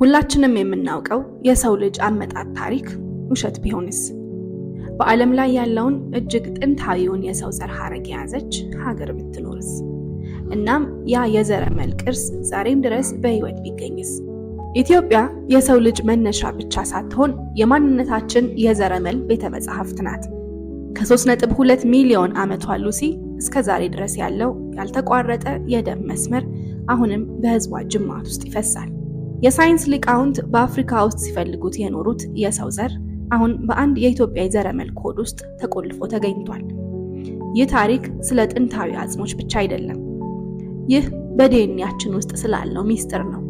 ሁላችንም የምናውቀው የሰው ልጅ አመጣጥ ታሪክ ውሸት ቢሆንስ? በዓለም ላይ ያለውን እጅግ ጥንታዊውን የሰው ዘር ሐረግ የያዘች ሀገር ብትኖርስ? እናም ያ የዘረመል ቅርስ ዛሬም ድረስ በሕይወት ቢገኝስ? ኢትዮጵያ የሰው ልጅ መነሻ ብቻ ሳትሆን የማንነታችን የዘረመል ቤተ መጻሕፍት ናት። ከ3.2 ሚሊዮን ዓመቷ ሉሲ እስከ ዛሬ ድረስ ያለው ያልተቋረጠ የደም መስመር አሁንም በሕዝቧ ጅማት ውስጥ ይፈሳል። የሳይንስ ሊቃውንት በአፍሪካ ውስጥ ሲፈልጉት የኖሩት የሰው ዘር አሁን በአንድ የኢትዮጵያ የዘረመል ኮድ ውስጥ ተቆልፎ ተገኝቷል። ይህ ታሪክ ስለ ጥንታዊ አጽሞች ብቻ አይደለም። ይህ በዲኤንኤያችን ውስጥ ስላለው ሚስጥር ነው።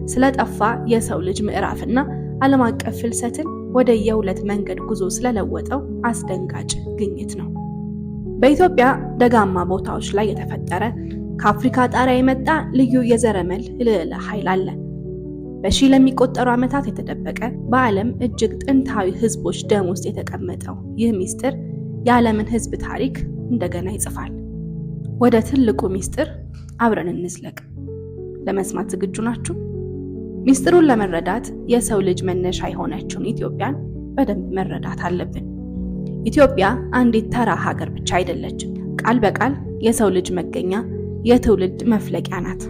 ስለ ጠፋ የሰው ልጅ ምዕራፍና ዓለም አቀፍ ፍልሰትን ወደ የሁለት መንገድ ጉዞ ስለለወጠው አስደንጋጭ ግኝት ነው። በኢትዮጵያ ደጋማ ቦታዎች ላይ የተፈጠረ፣ ከአፍሪካ ጣሪያ የመጣ ልዩ የዘረመል ልዕለ ኃይል አለ። በሺህ ለሚቆጠሩ ዓመታት የተደበቀ፣ በዓለም እጅግ ጥንታዊ ህዝቦች ደም ውስጥ የተቀመጠው ይህ ሚስጥር የዓለምን ህዝብ ታሪክ እንደገና ይጽፋል። ወደ ትልቁ ሚስጥር አብረን እንዝለቅ። ለመስማት ዝግጁ ናችሁ? ሚስጥሩን ለመረዳት የሰው ልጅ መነሻ የሆነችውን ኢትዮጵያን በደንብ መረዳት አለብን። ኢትዮጵያ አንዲት ተራ ሀገር ብቻ አይደለችም። ቃል በቃል የሰው ልጅ መገኛ፣ የትውልድ መፍለቂያ ናት።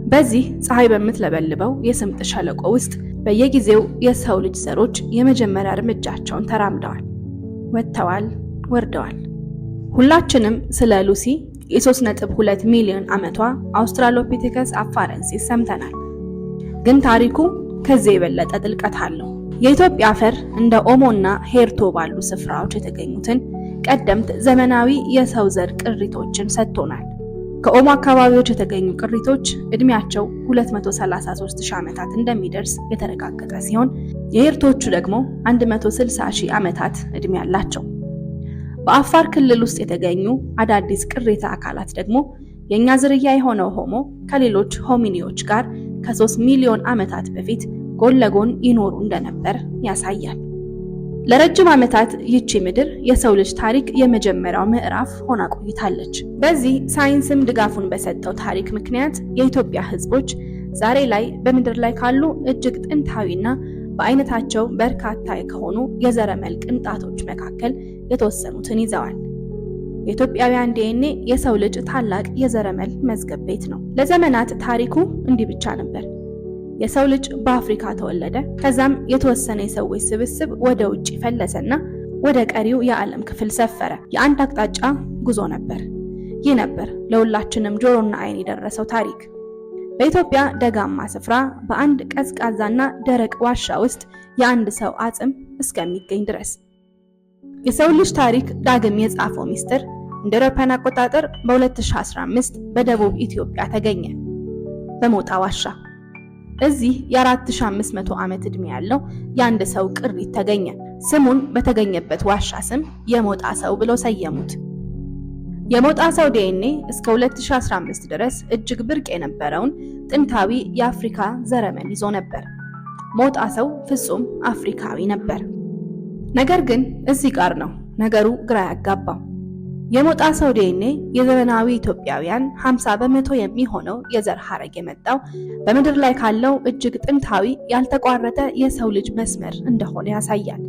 በዚህ ፀሐይ በምትለበልበው የስምጥ ሸለቆ ውስጥ በየጊዜው የሰው ልጅ ዘሮች የመጀመሪያ እርምጃቸውን ተራምደዋል፣ ወጥተዋል፣ ወርደዋል። ሁላችንም ስለ ሉሲ፣ የ3.2 ሚሊዮን ዓመቷ አውስትራሎፒቴከስ አፋረንሲስ ሰምተናል። ግን ታሪኩ ከዚህ የበለጠ ጥልቀት አለው። የኢትዮጵያ አፈር እንደ ኦሞና ሄርቶ ባሉ ስፍራዎች የተገኙትን ቀደምት ዘመናዊ የሰው ዘር ቅሪቶችን ሰጥቶናል። ከኦሞ አካባቢዎች የተገኙ ቅሪቶች እድሜያቸው 233 ሺህ ዓመታት እንደሚደርስ የተረጋገጠ ሲሆን፣ የሄርቶቹ ደግሞ 160 ሺህ ዓመታት እድሜ አላቸው። በአፋር ክልል ውስጥ የተገኙ አዳዲስ ቅሪተ አካላት ደግሞ የእኛ ዝርያ የሆነው ሆሞ ከሌሎች ሆሚኒዎች ጋር ከ3 ሚሊዮን ዓመታት በፊት ጎን ለጎን ይኖሩ እንደነበር ያሳያል። ለረጅም ዓመታት ይቺ ምድር የሰው ልጅ ታሪክ የመጀመሪያው ምዕራፍ ሆና ቆይታለች። በዚህ ሳይንስም ድጋፉን በሰጠው ታሪክ ምክንያት የኢትዮጵያ ሕዝቦች ዛሬ ላይ በምድር ላይ ካሉ እጅግ ጥንታዊና በአይነታቸው በርካታ ከሆኑ የዘረመል ቅንጣቶች መካከል የተወሰኑትን ይዘዋል። የኢትዮጵያውያን ዲኤንኤ የሰው ልጅ ታላቅ የዘረመል መዝገብ ቤት ነው። ለዘመናት ታሪኩ እንዲህ ብቻ ነበር። የሰው ልጅ በአፍሪካ ተወለደ። ከዛም የተወሰነ የሰዎች ስብስብ ወደ ውጭ ፈለሰና ወደ ቀሪው የዓለም ክፍል ሰፈረ። የአንድ አቅጣጫ ጉዞ ነበር። ይህ ነበር ለሁላችንም ጆሮና ዓይን የደረሰው ታሪክ። በኢትዮጵያ ደጋማ ስፍራ በአንድ ቀዝቃዛና ደረቅ ዋሻ ውስጥ የአንድ ሰው አጽም እስከሚገኝ ድረስ። የሰው ልጅ ታሪክ ዳግም የጻፈው ሚስጥር እንደ አውሮፓውያን አቆጣጠር በ2015 በደቡብ ኢትዮጵያ ተገኘ፣ በሞጣ ዋሻ። እዚህ የ4500 ዓመት ዕድሜ ያለው የአንድ ሰው ቅሪት ተገኘ። ስሙን በተገኘበት ዋሻ ስም የሞጣ ሰው ብለው ሰየሙት። የሞጣ ሰው ዲኤንኤ እስከ 2015 ድረስ እጅግ ብርቅ የነበረውን ጥንታዊ የአፍሪካ ዘረመል ይዞ ነበር። ሞጣ ሰው ፍጹም አፍሪካዊ ነበር። ነገር ግን እዚህ ጋር ነው ነገሩ ግራ ያጋባው። የሞጣ ሰው ዲኤንኤ የዘመናዊ ኢትዮጵያውያን 50% የሚሆነው የዘር ሐረግ የመጣው በምድር ላይ ካለው እጅግ ጥንታዊ ያልተቋረጠ የሰው ልጅ መስመር እንደሆነ ያሳያል።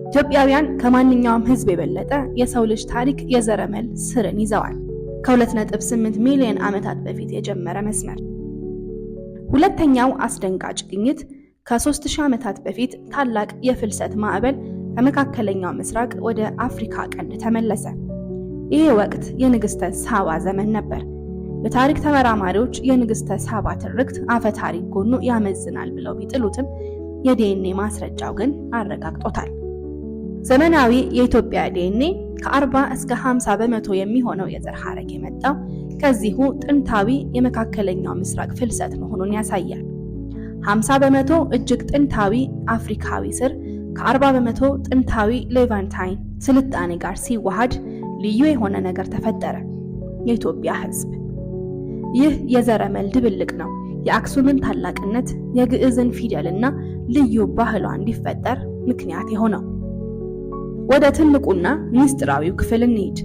ኢትዮጵያውያን ከማንኛውም ሕዝብ የበለጠ የሰው ልጅ ታሪክ የዘረመል ስርን ይዘዋል። ከ2.8 ሚሊዮን ዓመታት በፊት የጀመረ መስመር። ሁለተኛው አስደንጋጭ ግኝት ከ3000 ዓመታት በፊት ታላቅ የፍልሰት ማዕበል ከመካከለኛው ምስራቅ ወደ አፍሪካ ቀንድ ተመለሰ። ይህ ወቅት የንግስተ ሳባ ዘመን ነበር። የታሪክ ተመራማሪዎች የንግስተ ሳባ ትርክት አፈ ታሪክ ጎኑ ያመዝናል ብለው ቢጥሉትም፣ የዲኤንኤ ማስረጃው ግን አረጋግጦታል። ዘመናዊ የኢትዮጵያ ዲኤንኤ ከ40 እስከ 50% የሚሆነው የዘር ሐረግ የመጣው ከዚሁ ጥንታዊ የመካከለኛው ምስራቅ ፍልሰት መሆኑን ያሳያል። 50% እጅግ ጥንታዊ አፍሪካዊ ስር ከ40% ጥንታዊ ሌቫንታይን ስልጣኔ ጋር ሲዋሃድ ልዩ የሆነ ነገር ተፈጠረ። የኢትዮጵያ ሕዝብ። ይህ የዘረመል ድብልቅ ነው የአክሱምን ታላቅነት፣ የግዕዝን ፊደልና ልዩ ባህሏ እንዲፈጠር ምክንያት የሆነው። ወደ ትልቁና ምስጢራዊው ክፍል እንሂድ።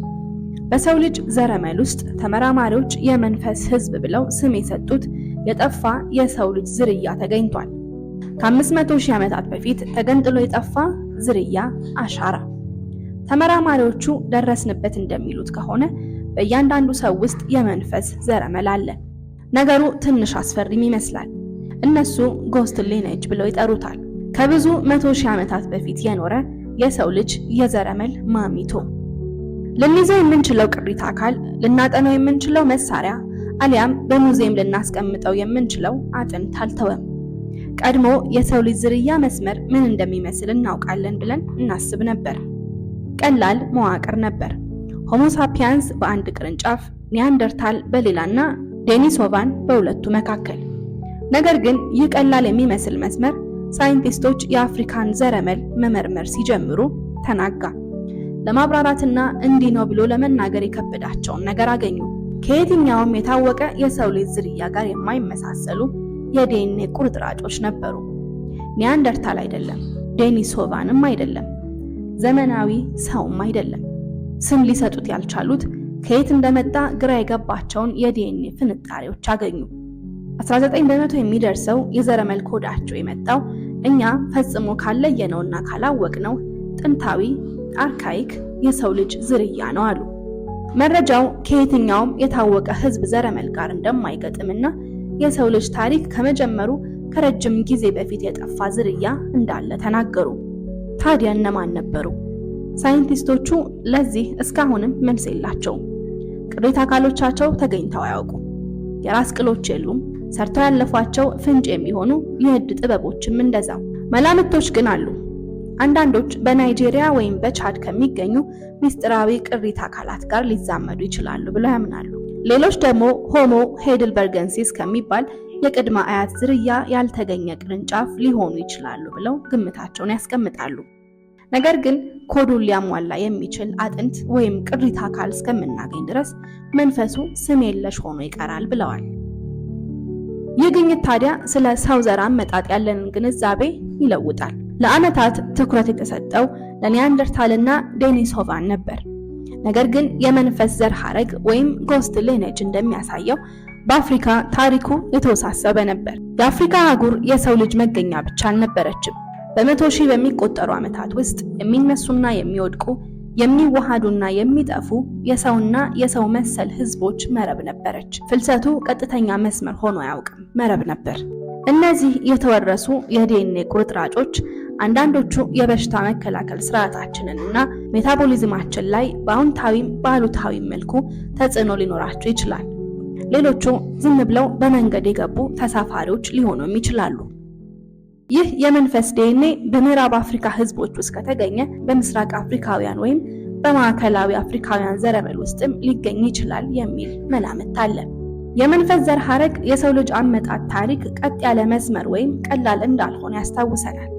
በሰው ልጅ ዘረመል ውስጥ ተመራማሪዎች የመንፈስ ሕዝብ ብለው ስም የሰጡት የጠፋ የሰው ልጅ ዝርያ ተገኝቷል። ከ500 ሺህ ዓመታት በፊት ተገንጥሎ የጠፋ ዝርያ አሻራ። ተመራማሪዎቹ ደረስንበት እንደሚሉት ከሆነ በእያንዳንዱ ሰው ውስጥ የመንፈስ ዘረመል አለ። ነገሩ ትንሽ አስፈሪም ይመስላል። እነሱ ghost lineage ብለው ይጠሩታል። ከብዙ መቶ ሺህ ዓመታት በፊት የኖረ የሰው ልጅ የዘረመል ማሚቶ። ልንይዘው የምንችለው ቅሪተ አካል፣ ልናጠነው የምንችለው መሳሪያ አሊያም በሙዚየም ልናስቀምጠው የምንችለው አጥንት አልተወም። ቀድሞ የሰው ልጅ ዝርያ መስመር ምን እንደሚመስል እናውቃለን ብለን እናስብ ነበር። ቀላል መዋቅር ነበር። Homo sapiens በአንድ ቅርንጫፍ፣ ኒያንደርታል በሌላና ዴኒሶቫን በሁለቱ መካከል። ነገር ግን ይህ ቀላል የሚመስል መስመር ሳይንቲስቶች የአፍሪካን ዘረመል መመርመር ሲጀምሩ ተናጋ። ለማብራራትና እንዲህ ነው ብሎ ለመናገር የከበዳቸውን ነገር አገኙ። ከየትኛውም የታወቀ የሰው ልጅ ዝርያ ጋር የማይመሳሰሉ የዲኤንኤ ቁርጥራጮች ነበሩ። ኒያንደርታል አይደለም፣ ዴኒሶቫንም አይደለም፣ ዘመናዊ ሰውም አይደለም። ስም ሊሰጡት ያልቻሉት ከየት እንደመጣ ግራ የገባቸውን የዲኤንኤ ፍንጣሪዎች አገኙ። 19% የሚደርሰው የዘረመል ኮዳቸው የመጣው እኛ ፈጽሞ ካለየነውና ካላወቅነው ጥንታዊ archaic የሰው ልጅ ዝርያ ነው አሉ። መረጃው ከየትኛውም የታወቀ ሕዝብ ዘረመል ጋር እንደማይገጥምና የሰው ልጅ ታሪክ ከመጀመሩ ከረጅም ጊዜ በፊት የጠፋ ዝርያ እንዳለ ተናገሩ። ታዲያ እነማን ነበሩ? ሳይንቲስቶቹ ለዚህ እስካሁንም መልስ የላቸውም። ቅሪተ አካሎቻቸው ተገኝተው አያውቁም። የራስ ቅሎች የሉም። ሰርተው ያለፏቸው ፍንጭ የሚሆኑ የእድ ጥበቦችም እንደዛው። መላምቶች ግን አሉ። አንዳንዶች በናይጄሪያ ወይም በቻድ ከሚገኙ ምስጢራዊ ቅሪተ አካላት ጋር ሊዛመዱ ይችላሉ ብለው ያምናሉ። ሌሎች ደግሞ Homo heidelbergensis ከሚባል የቅድመ አያት ዝርያ ያልተገኘ ቅርንጫፍ ሊሆኑ ይችላሉ ብለው ግምታቸውን ያስቀምጣሉ። ነገር ግን ኮዱን ሊያሟላ የሚችል አጥንት ወይም ቅሪተ አካል እስከምናገኝ ድረስ መንፈሱ ስም የለሽ ሆኖ ይቀራል ብለዋል። ይህ ግኝት ታዲያ ስለ ሰው ዘር አመጣጥ ያለንን ግንዛቤ ይለውጣል። ለዓመታት ትኩረት የተሰጠው ለኒያንደርታልና ዴኒሶቫን ነበር። ነገር ግን የመንፈስ ዘር ሐረግ ወይም ghost lineage እንደሚያሳየው በአፍሪካ ታሪኩ የተወሳሰበ ነበር። የአፍሪካ አህጉር የሰው ልጅ መገኛ ብቻ አልነበረችም። በመቶ ሺህ በሚቆጠሩ ዓመታት ውስጥ የሚነሱና የሚወድቁ፣ የሚዋሃዱና የሚጠፉ የሰውና የሰው መሰል ህዝቦች መረብ ነበረች። ፍልሰቱ ቀጥተኛ መስመር ሆኖ አያውቅም፣ መረብ ነበር። እነዚህ የተወረሱ የዲኤንኤ ቁርጥራጮች አንዳንዶቹ የበሽታ መከላከል ስርዓታችንን እና ሜታቦሊዝማችን ላይ በአዎንታዊም በአሉታዊም መልኩ ተጽዕኖ ሊኖራቸው ይችላል። ሌሎቹ ዝም ብለው በመንገድ የገቡ ተሳፋሪዎች ሊሆኑም ይችላሉ። ይህ የመንፈስ ዲኤንኤ በምዕራብ አፍሪካ ህዝቦች ውስጥ ከተገኘ በምስራቅ አፍሪካውያን ወይም በማዕከላዊ አፍሪካውያን ዘረመል ውስጥም ሊገኝ ይችላል የሚል መላምት አለ። የመንፈስ ዘር ሐረግ የሰው ልጅ አመጣጥ ታሪክ ቀጥ ያለ መስመር ወይም ቀላል እንዳልሆነ ያስታውሰናል።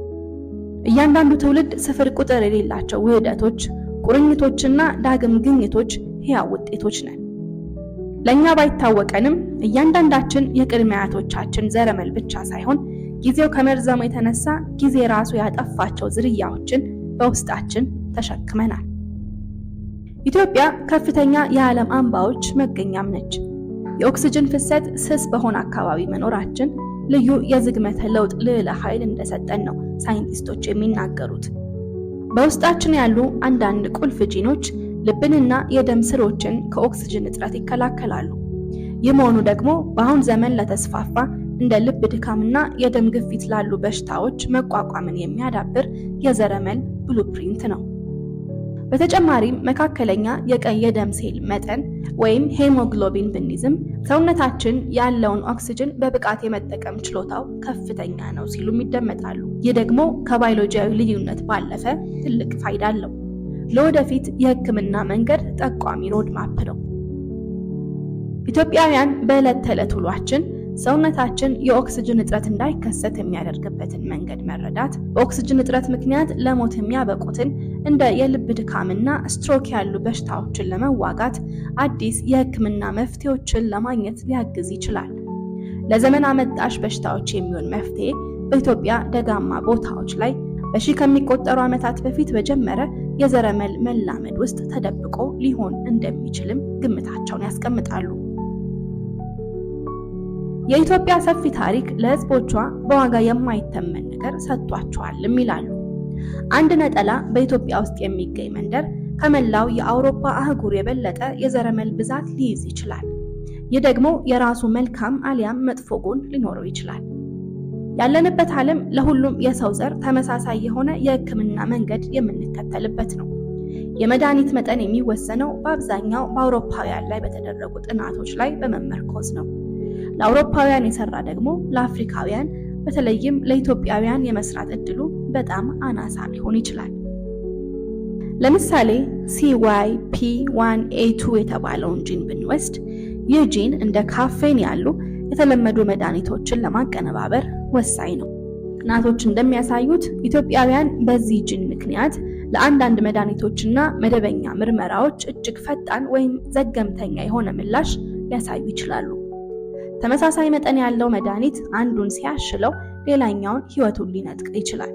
እያንዳንዱ ትውልድ ስፍር ቁጥር የሌላቸው ውህደቶች፣ ቁርኝቶችና ዳግም ግኝቶች ሕያው ውጤቶች ነን። ለእኛ ባይታወቀንም እያንዳንዳችን የቅድመ አያቶቻችን ዘረመል ብቻ ሳይሆን ጊዜው ከመርዘሙ የተነሳ ጊዜ ራሱ ያጠፋቸው ዝርያዎችን በውስጣችን ተሸክመናል። ኢትዮጵያ ከፍተኛ የዓለም አምባዎች መገኛም ነች። የኦክስጅን ፍሰት ስስ በሆነ አካባቢ መኖራችን ልዩ የዝግመተ ለውጥ ልዕለ ኃይል እንደሰጠን ነው ሳይንቲስቶች የሚናገሩት። በውስጣችን ያሉ አንዳንድ ቁልፍ ጂኖች ልብንና የደም ስሮችን ከኦክስጅን እጥረት ይከላከላሉ። ይህ መሆኑ ደግሞ በአሁን ዘመን ለተስፋፋ እንደ ልብ ድካምና የደም ግፊት ላሉ በሽታዎች መቋቋምን የሚያዳብር የዘረመል blueprint ነው። በተጨማሪም መካከለኛ የቀይ የደም ሴል መጠን ወይም ሄሞግሎቢን ብንይዝም ሰውነታችን ያለውን ኦክስጅን በብቃት የመጠቀም ችሎታው ከፍተኛ ነው ሲሉም ይደመጣሉ። ይህ ደግሞ ከባዮሎጂያዊ ልዩነት ባለፈ ትልቅ ፋይዳ አለው። ለወደፊት የሕክምና መንገድ ጠቋሚ roadmap ነው። ኢትዮጵያውያን በዕለት ተዕለት ውሏችን ሰውነታችን የኦክስጅን እጥረት እንዳይከሰት የሚያደርግበትን መንገድ መረዳት፣ በኦክስጅን እጥረት ምክንያት ለሞት የሚያበቁትን እንደ የልብ ድካምና ስትሮክ ያሉ በሽታዎችን ለመዋጋት አዲስ የሕክምና መፍትሄዎችን ለማግኘት ሊያግዝ ይችላል። ለዘመን አመጣሽ በሽታዎች የሚሆን መፍትሄ በኢትዮጵያ ደጋማ ቦታዎች ላይ በሺህ ከሚቆጠሩ ዓመታት በፊት በጀመረ የዘረመል መላመድ ውስጥ ተደብቆ ሊሆን እንደሚችልም ግምታቸውን ያስቀምጣሉ። የኢትዮጵያ ሰፊ ታሪክ ለሕዝቦቿ በዋጋ የማይተመን ነገር ሰጥቷቸዋልም ይላሉ። አንድ ነጠላ በኢትዮጵያ ውስጥ የሚገኝ መንደር ከመላው የአውሮፓ አህጉር የበለጠ የዘረመል ብዛት ሊይዝ ይችላል። ይህ ደግሞ የራሱ መልካም አሊያም መጥፎ ጎን ሊኖረው ይችላል። ያለንበት ዓለም ለሁሉም የሰው ዘር ተመሳሳይ የሆነ የሕክምና መንገድ የምንከተልበት ነው። የመድኃኒት መጠን የሚወሰነው በአብዛኛው በአውሮፓውያን ላይ በተደረጉ ጥናቶች ላይ በመመርኮዝ ነው። ለአውሮፓውያን የሰራ ደግሞ ለአፍሪካውያን በተለይም ለኢትዮጵያውያን የመስራት እድሉ በጣም አናሳ ሊሆን ይችላል። ለምሳሌ CYP1A2 የተባለውን ጂን ብንወስድ፣ ይህ ጂን እንደ ካፌን ያሉ የተለመዱ መድኃኒቶችን ለማቀነባበር ወሳኝ ነው። ጥናቶች እንደሚያሳዩት ኢትዮጵያውያን በዚህ ጂን ምክንያት ለአንዳንድ መድኃኒቶችና መደበኛ ምርመራዎች እጅግ ፈጣን ወይም ዘገምተኛ የሆነ ምላሽ ሊያሳዩ ይችላሉ። ተመሳሳይ መጠን ያለው መድኃኒት አንዱን ሲያሽለው ሌላኛውን ሕይወቱን ሊነጥቅ ይችላል።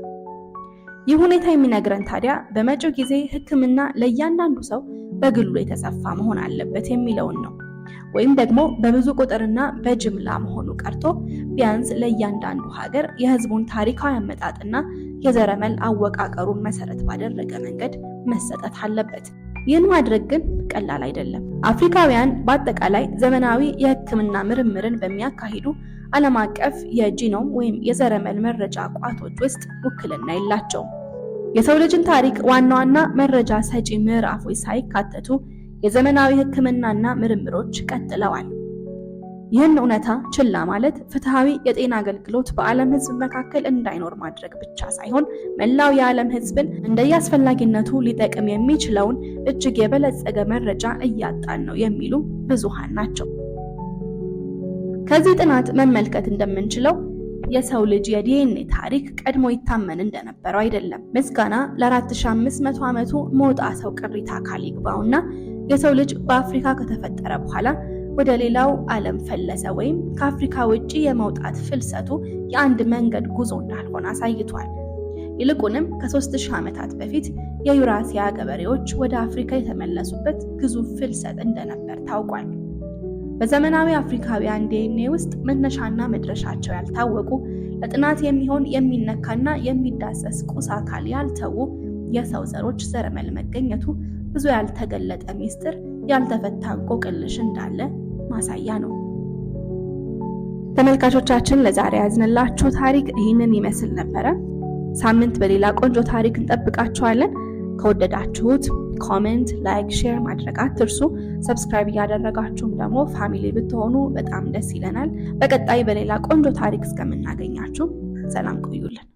ይህ ሁኔታ የሚነግረን ታዲያ በመጪው ጊዜ ሕክምና ለእያንዳንዱ ሰው በግሉ የተሰፋ መሆን አለበት የሚለውን ነው። ወይም ደግሞ በብዙ ቁጥርና በጅምላ መሆኑ ቀርቶ ቢያንስ ለእያንዳንዱ ሀገር የሕዝቡን ታሪካዊ አመጣጥና የዘረመል አወቃቀሩን መሰረት ባደረገ መንገድ መሰጠት አለበት። ይህን ማድረግ ግን ቀላል አይደለም። አፍሪካውያን በአጠቃላይ ዘመናዊ የሕክምና ምርምርን በሚያካሂዱ ዓለም አቀፍ የጂኖም ወይም የዘረመል መረጃ ቋቶች ውስጥ ውክልና የላቸውም። የሰው ልጅን ታሪክ ዋና ዋና መረጃ ሰጪ ምዕራፎች ሳይካተቱ የዘመናዊ ሕክምናና ምርምሮች ቀጥለዋል። ይህን እውነታ ችላ ማለት ፍትሃዊ የጤና አገልግሎት በዓለም ሕዝብ መካከል እንዳይኖር ማድረግ ብቻ ሳይሆን፣ መላው የዓለም ሕዝብን እንደየአስፈላጊነቱ ሊጠቅም የሚችለውን እጅግ የበለጸገ መረጃ እያጣን ነው የሚሉ ብዙሃን ናቸው። ከዚህ ጥናት መመልከት እንደምንችለው የሰው ልጅ የዲኤንኤ ታሪክ ቀድሞ ይታመን እንደነበረው አይደለም። ምስጋና ለ4500 ዓመቱ ሞጣ ሰው ቅሪተ አካል ይግባውና የሰው ልጅ በአፍሪካ ከተፈጠረ በኋላ ወደ ሌላው ዓለም ፈለሰ ወይም ከአፍሪካ ውጪ የመውጣት ፍልሰቱ የአንድ መንገድ ጉዞ እንዳልሆነ አሳይቷል። ይልቁንም ከ3000 ዓመታት በፊት የዩራሲያ ገበሬዎች ወደ አፍሪካ የተመለሱበት ግዙፍ ፍልሰት እንደነበር ታውቋል። በዘመናዊ አፍሪካውያን ዲኤንኤ ውስጥ መነሻና መድረሻቸው ያልታወቁ፣ ለጥናት የሚሆን የሚነካና የሚዳሰስ ቁስ አካል ያልተዉ የሰው ዘሮች ዘረመል መገኘቱ ብዙ ያልተገለጠ ሚስጥር፣ ያልተፈታ እንቆቅልሽ እንዳለ ማሳያ ነው። ተመልካቾቻችን፣ ለዛሬ ያዝንላችሁ ታሪክ ይህንን ይመስል ነበረ። ሳምንት በሌላ ቆንጆ ታሪክ እንጠብቃችኋለን። ከወደዳችሁት comment፣ like፣ share ማድረግ አትርሱ። Subscribe እያደረጋችሁም ደግሞ family ብትሆኑ በጣም ደስ ይለናል። በቀጣይ በሌላ ቆንጆ ታሪክ እስከምናገኛችሁ ሰላም ቆዩልን።